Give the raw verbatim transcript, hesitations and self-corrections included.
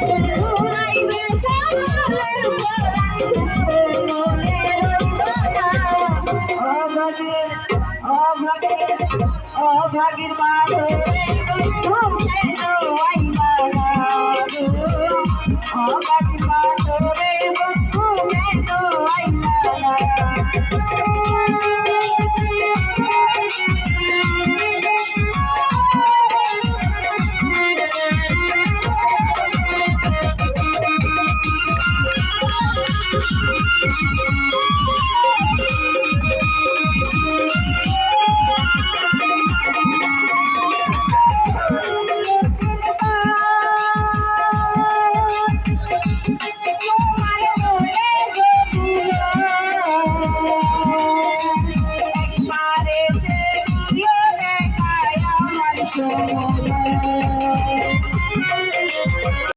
ঘুরাইবে সকলের পরাণ, মনে রইল না। ও ভাগির, ও ভাগির, ও ভাগির বারো রে, বন্ধু কেন আইলা না গো? ও